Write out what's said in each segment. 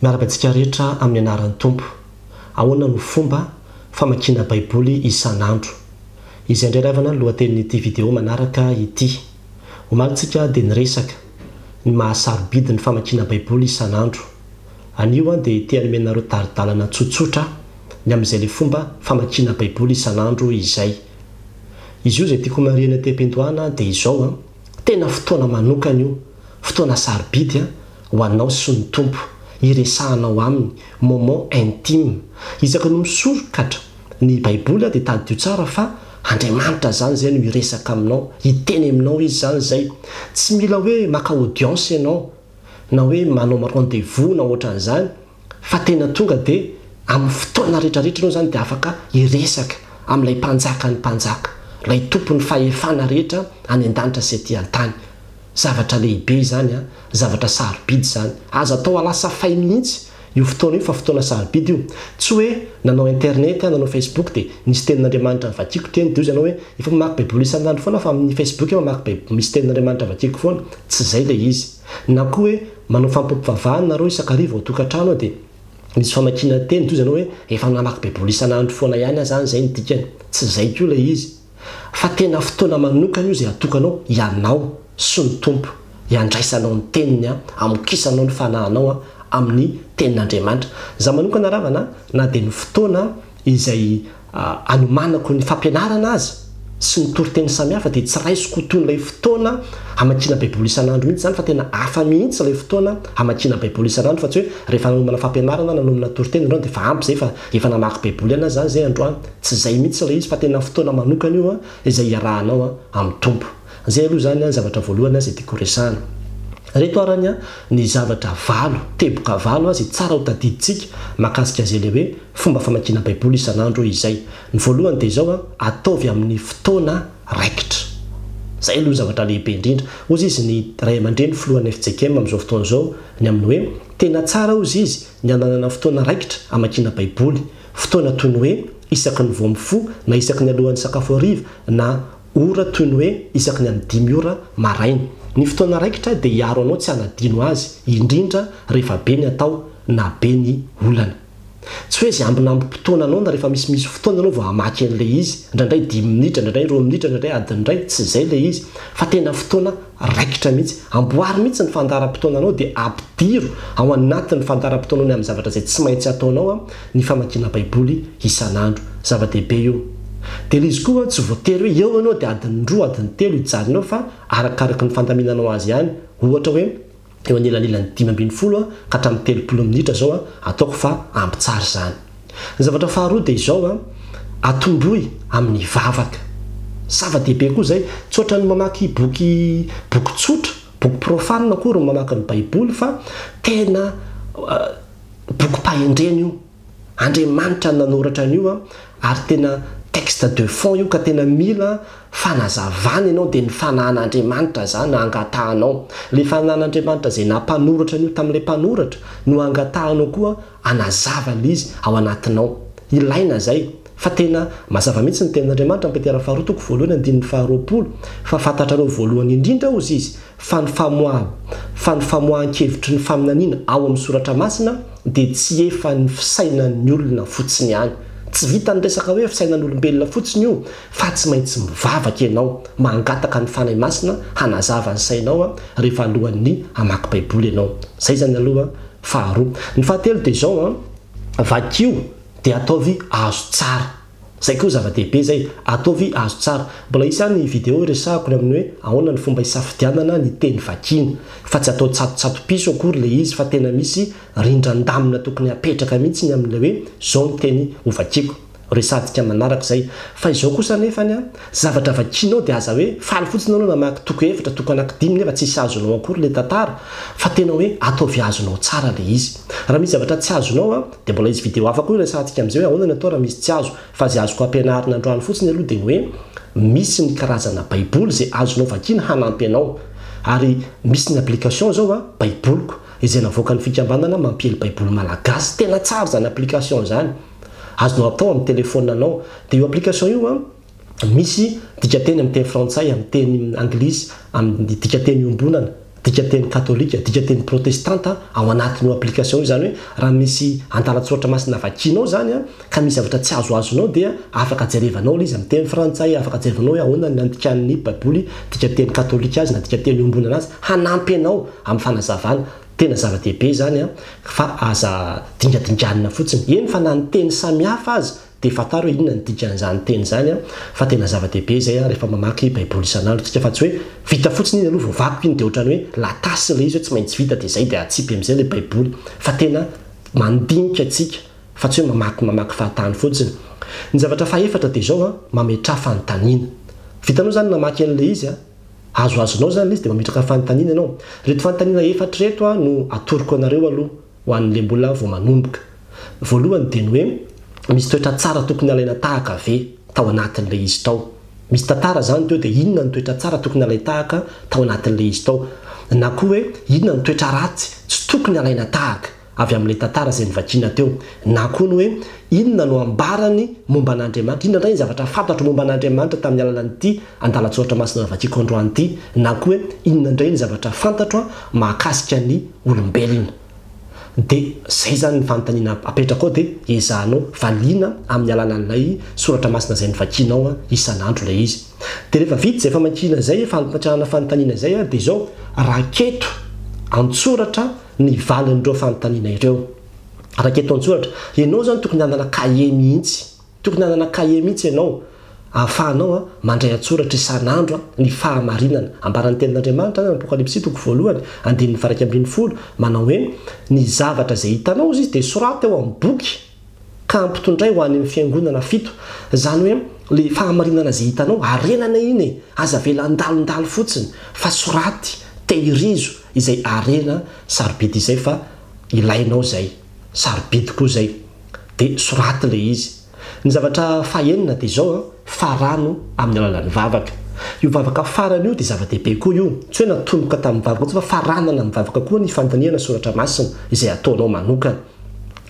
Miarahaba antsika rehetra amin'ny anaran'ny Tompo. Ahoana no fomba famakiana Baiboly isan'andro? Izay indray ravana ny lohatenin'ity video manaraka ity. Omaly tsika dia niresaka ny maha sarobidy ny famakiana Baiboly isan'andro. Anio aho dia te hanome anareo tari-dalana tsotsotra ny amin'izay ilay fomba famakiana Baiboly isan'andro izay. Izy io izay tiako homarihina aty am-piandohana dia izao an, tena fotoana manokana io, fotoana sarobidy an, ho anao sy ny Tompo, hiresahanao Aminy, moment intime. Isaky ny misorokatra ny Baiboly dia tadidio tsara fa Andriamanitra izany izay no hiresaka aminao, hiteny aminao Izy izany izay. Tsy mila hoe maka audience ianao, na hoe manao rendez-vous na ohatran'izany, fa tena tonga dia amin'ny fotoana rehetrarehetra ianao izany dia afaka hiresaka amin'ilay Mpanjakan'ny mpanjaka, ilay Tompon'ny fahefana rehetra any an-danitra sy aty an-tany. Zavatra lehibe izany an, zavatra sarobidy izany. Aza atao alasa fay mihitsy io fotoana io fa fotoana sarobidy io. Tsy hoe nanao internet aho, nanao facebook dia nisy tenin'Andriamanitra novakiako teny dia hoy ianao hoe efa mamaky baiboly isan'andro foana aho fa amin'ny facebook aho mamaky baiboly misy tenin'Andriamanitra vakiako foana. Tsy izay ilay izy. Na koa hoe manao fampiompivavahana nareo isan-kariva ao an-tokantrano ao dia misy famakiana teny dia hoy ianao hoe efa namaky baiboly isan'andro foana ihany aho izany izay no dikany. Tsy izay koa ilay izy. Fa tena fotoana manokana io izay atokanao ianao sy ny Tompo, iandraisanao ny Teniny, amokisanao ny fanahinao amin'ny Tenin'Andriamanitra. Izaho manokana ravana na dia ny fotoana izay anomanako ny fampianarana aza sy ny toriteny samihafa dia tsy raisiko ho toy ilay fotoana hamakiana Baiboly isan'andro mihitsy izany fa tena hafa mihitsy ilay fotoana hamakiana Baiboly isan'andro fa tsy hoe rehefa nanomana fampianarana na nanomana toriteny androany dia efa ampy izay fa efa namaky Baiboly ihany aho izany izay androany. Tsy izay mihitsy ilay izy fa tena fotoana manokana io izay iarahanao amin'ny Tompo. Izay aloha izany ny zavatra voalohany izay tiako horesahana. Ireto arany ny zavatra valo, teboka valo izay tsara ho tadidintsika mahakasika izay ilay hoe fomba famakiana Baiboly isan'andro izay. Ny voalohany dia izao, ataovy amin'ny fotoana raikitra. Izay aloha ny zavatra lehibe indrindra. Hozy izy ny ray aman-dreny filohan'ny fjkm amin'izao fotoana izao ny amin'ny hoe tena tsara hozy izy ny hananana fotoana raikitra hamakiana Baiboly. Fotoana toy ny hoe isaky ny vao mifoha na isaky ny alohan'ny sakafo hariva na ora toy ny hoe isaky ny amin'ny dimy ora maraina. Ny fotoana raikitra dia hiaro anao tsy hanadino azy, indrindra rehefa be ny atao na be ny olana. Tsy hoe izay ambinambim-potoana anao na rehefa misimisy fotoana ianao vao hamaky an'ilay izy, indraindray dimy minitra, indraindray roa minitra, indraindray adiny iray, tsy izay ilay izy fa tena fotoana raikitra mihitsy. Amboary mihitsy ny fandaharam-potoananao dia ampidiro ao anatin'ny fandaharam-potoanao ny amin'ny zavatra izay tsy maintsy ataonao ny famakiana Baiboly isan'andro. Zava-dehibe io. Dia ilay izy koa tsy voatery hoe eo ianao dia adiny roa, adiny telo hijanona eo fa arakaraky ny fandaminanao azy ihany. Ohatra hoe. eo anelanelan'ny 15 ka hatramin'ny 30 minitra izao ataoko fa ampy tsara izany. Ny zavatra faharoa dia izao, atombohy amin'ny vavaka. Zava-dehibe koa izay, tsy ohatran'ny mamaky boky boky tsotra, boky profane akory ny mamaky ny baiboly fa tena bokim-pahendrena io. Andriamanitra no nanoratra an'io an, ary tena texte de fond io ka tena mila fanazavana ianao dia ny fanahin'Andriamanitra zany angatahanao. Ilay fanahin'Andriamanitra izay nampanoratra an'io tamin'ilay mpanoratra no angatahanao koa hanazava ilay izy ao anatinao. Ilaina izay. Fa tena mazava mihitsy ny tenin'Andriamanitra amin'ny Petera faharoa toko voalohany andininy faharoapolo fa fantatrareo voalohany indrindra hozy izy fa ny famoaha fa ny famoahan-kevitry ny faminaniana ao amin'ny Soratra Masina dia tsy efa ny fisainan'ny olona fotsiny ihany. Tsy vitan'ny resaka hoe fisainan'olombelona fotsiny io fa tsy maintsy mivavaka ianao, mangataka ny Fanahy Masina hanazava ny sainao rehefa alohan'ny hamaky Baiboly ianao. Izay izany aloha faharoa. Ny fahatelo dia izao an, vakio dia ataovy azo tsara. Zay koa zava-dehibe zay, ataovy azo tsara. Mbola hisy ihany ny video hiresahako ny amin'ny hoe ahoana ny fomba hisafidianana ny teny vakiana. Fa tsy atao tsatotsato-piso akory ilay izy fa tena misy rindran-damina tokony hapetraka mihitsy ny amin'ilay hoe zao ny teny hovakiako. Resahantsika manaraka izay. Fa izao kosa anefany an, zavatra vakianao dia aza hoe faly fotsiny ianao namaky toko efatra, toko anankidimy nefa tsisy azonao akory ilay tantara fa tena hoe ataovy azonao tsara ilay izy. Raha misy zavatra tsy azonao an, Dia mbola hisy video hafa koa hiresahantsika amin'izay hoe ahoana ny atao raha misy tsy azo. Fa izay azoko ampianarina androany fotsiny aloha dia ny hoe misy ny karazana baiboly izay azonao vakiana hanampy anao. Ary misy ny application izao an, baiboliko, izay navoakan'ny fikambanana mampiely baiboly malagasy. Tena tsara izany application izany. Azonao atao amin'ny telephone anao. Dia io application io an, Misy dikanteny amin'ny teny frantsay, amin'ny teny anglisy, amin'ny dikanteny iombonana. Dikanteny katolika, dikanteny protestanta ao anatin'io application io, izany hoe raha misy andalan-tsoratra masina vakianao izany ka misy zavatra tsy azoazonao dia afaka jerevanao ilay izy amin'ny teny frantsay, afaka jerevanao hoe ahoana ny nandikan'ny baiboly dikanteny katolika azy na dikanteny iombonana azy, hanampy anao amin'ny fanazavana. Tena zava-dehibe izany fa aza dingadinganina fotsiny. Eny fa na ny teny samihafa aza Dia fantaro hoe inona ny dikan'izany teny izany an, fa tena zava-dehibe izay an rehefa mamaky baiboly isan'andro tsika fa tsy hoe vita fotsiny iny aloha voavakiko iny dia ohatran'ny hoe la tasse ilay izy hoe tsy maintsy vita dia izay dia atsipy amin'izay ilay baiboly fa tena mandinika tsika fa tsy hoe mamaky mamaky fahatany fotsiny. Ny zavatra fahefatra dia izao an, mametraha fanontaniana. Vitanao izany namaky an'ilay izy an, azoazonao izany ilay izy dia mametraka fanontaniana ianao. Ireto fanontaniana efatra ireto an no atoroko anareo aloha. ho an'ilay mbola vao manomboka. Voalohany dia ny hoe misy toetra tsara tokony halaina tahaka ve tao anatin'ilay izy tao? Misy tantara izany teo dia inona ny toetra tsara tokony halain-tahaka tao anatin'ilay izy tao? Na koa hoe inona ny toetra ratsy tsy tokony halaina tahaka avy amin'ilay tantara izay novakiana teo? Na koa ny hoe inona no ambarany momba an'Andriamanitra? Inona indray ny zavatra fantatro momba an'Andriamanitra tamin'ny alalan'ity andalan-tsoratra masina novakiako androany ity? Na koa hoe inona indray ny zavatra fantatro mahakasika ny olombelona. Dia izay izany ny fanontaniana apetrako ao dia ezahanao valiana amin'ny alalan'ilay soratra masina izay novakianao isan'andro ilay izy. Dia rehefa vita izay famakiana izay, fametrahana fanontaniana izay dia izao, raketo an-tsoratra ny valin'ireo fanontaniana ireo. Raketo an-tsoratra. Ianao izany tokony hanana kahie mihitsy. Tokony hanana kahie mihitsy ianao ahafahanao mandray an-tsoratra isan'andro ny fahamarinana. Ambaran'ny Tenin'Andriamanitra any Apokalypsy toko voalohany, andininy faha-11, manao hoe, Ny zavatra izay hitanao, hozy izy, dia soraty ao amin'ny boky, ka ampitondray ho any amin'ny fiangonana fito. Izany hoe, ilay fahamarinana izay hitanao, harenana iny e! Aza avela handalondalo fotsiny, fa soraty, tehirizo izay harena sarobidy izay, fa ilainao izay. Sarobidy koa izay. Dia soraty ilay izy. Ny zavatra fahenina dia izao an, farano amin'ny alalan'ny vavaka. Io vavaka farany io dia zava-dehibe koa io. Tsy hoe natomboka tamin'ny vavaka fotsiny fa faranana amin'ny vavaka koa ny fandinihana soratra masina izay ataonao manokana.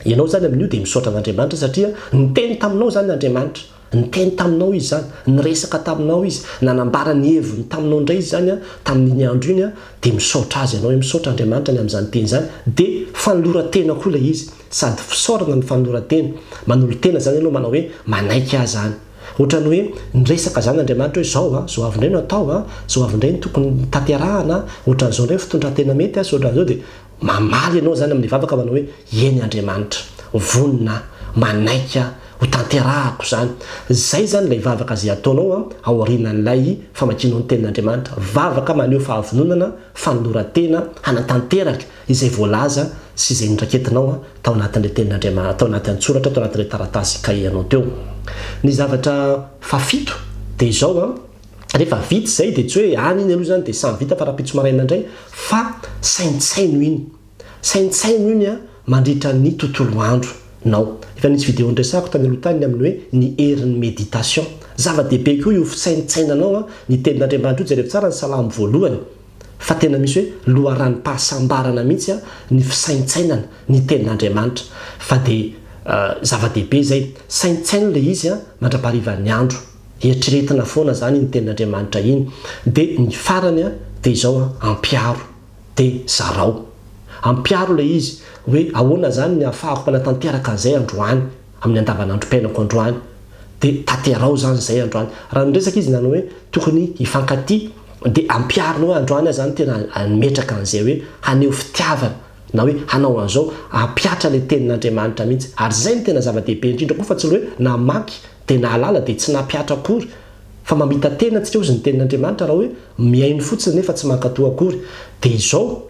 Ianao izany amin'io dia misaotra an'Andriamanitra satria niteny taminao izany Andriamanitra. Niteny taminao Izy izany, niresaka taminao Izy, nanambara ny heviny taminao indray Izy izany tamin'iny andro iny dia misaotra Azy ianao hoe misaotra Andriamanitra ny amin'izany teny izany. Dia fanoloran-tena koa ilay izy. Sady fisaorana no fanoloran-tena. Manolo-tena izany ianao manao hoe manaiky ahy izany. Ohatran'ny hoe niresaka izany Andriamanitra hoe izao an, izao avy indray no atao an, izao avy indray no tokony tanterahana an, ohatran'izao indray ny fitondran-tena mety an, sy ohatran'izao dia mamaly ianao izany amin'ny vavaka manao hoe eny Andriamanitra, vonona aho, manaiky aho, ho tanterahako izany. Izay izany ilay vavaka izay ataonao an, aorianan'ilay famakianao ny tenin'Andriamanitra. Vavaka maneho fahavononana, fanoloran-tena hanatanteraka izay voalaza sy izay noraketinao tao anatin'ilay tenin'Andriamanitra, tao anaty an-tsoratra, tao anatin'ilay taratasy kahie-nao teo. Ny zavatra fahafito dia izao an, rehefa vita izay dia tsy hoe any iny aloha izany dia samy vita fa rahampitso maraina indray fa saintsaino iny. Saintsaino iny an mandritra ny tontolo andro nao. Efa nisy video niresahako tany aloha tany ny amin'ny hoe ny herin'ny méditation. Zava-dehibe koa io fisaintsainanao an ny tenin'Andriamanitra io, jereo tsara ny salamo voalohany. Fa tena misy hoe loharanom-pahasambarana mihitsy ny fisaintsainana ny tenin'Andriamanitra. Fa dia zava-dehibe izay. Saintsaino ilay izy mandra-paharivan'ny andro. Eritreretina foana izany iny tenin'Andriamanitra iny. Dia ny farany dia izao, ampiharo. Dia zarao. Ampiharo ilay izy hoe ahoana izany ny ahafahako manatanteraka an'izay androany. Amin'ny andavanandrom-piainako androany. Dia tanterao izany izay androany. Raha niresaka izy nanao hoe tokony hifankatia dia ampiharina hoe androany aho izany tena hametraka an'izay hoe haneho fitiavana na hoe hanao an'izao, hampihatra ilay tenin'Andriamanitra mihitsy. Ary izay no tena zava-dehibe indrindra koa fa tsy ilay hoe namaky dia nahalala dia tsy nampihatra akory. Fa mamita-tena antsika hozy ny tenin'Andriamanitra raha hoe mihaino fotsiny nefa tsy mankatò akory. Dia izao.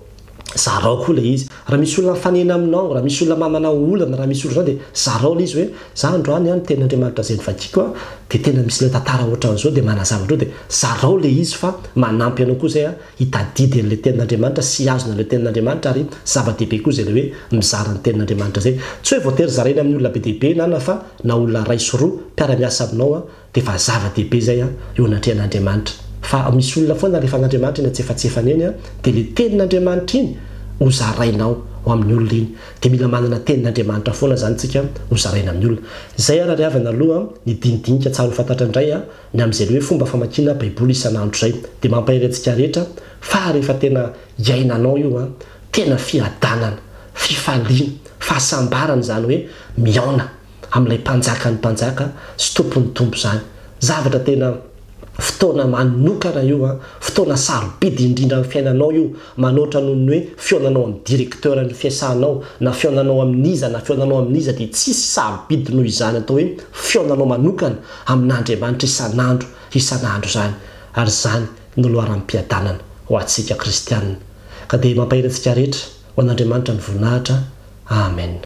Zarao koa ilay izy. Raha misy olona mifanena aminao, raha misy olona mamanao olana, raha misy olona izany dia zarao ilay izy hoe, za androany an, ny tenin'Andriamanitra izay novakiko an, dia tena misy ilay tantara ohatran'izao dia manazava indreo dia zarao ilay izy fa manampy anao koa izay an, hitadidy an'ilay tenin'Andriamanitra sy hihazona an'ilay tenin'Andriamanitra ary zava-dehibe koa izay ilay hoe mizara ny tenin'Andriamanitra izay. Tsy hoe voatery zaraina amin'ny olona be dia be nana fa na olona iray sy roa mpiara-miasa aminao an, Dia efa zava-dehibe izay an, eo anatrehan'Andriamanitra. Fa misy olona foana alefan'Andriamanitra eny antsefatsefany eny an, dia ilay tenin'Andriamanitra iny ho zarainao, ho amin'ny olona iny. Dia mila manana tenin'Andriamanitra foana izany tsika ho zaraina amin'ny olona. Izay ary ry havana aloha ny dinidinika tsara ho fantatra indray ny amin'izay le hoe fomba famakiana baiboly isan'andro izay. Dia mampahery antsika rehetra fa rehefa tena iainanao io an, tena fiadanana, fifaliana, fahasambarana izany hoe mihaona amin'ilay Mpanjakan'ny mpanjaka sy Tompon'ny tompo izany. Zavatra tena fotoana manokana io an, fotoana sarobidy indrindra amin'ny fiainanao io, manoatra noho ny hoe fihaonanao amin'ny directeur ny fiasanao, na fihaonanao amin'iza na fihaonanao amin'iza dia tsisy sarobidy noho izany atao hoe fihaonanao manokana amin'Andriamanitra isan'andro isan'andro izany, ary izany no loharanom-piadanana ho antsika kristianina. Ka dia mampahery antsika rehetra ho an'Andriamanitra ny voninahitra. Amen.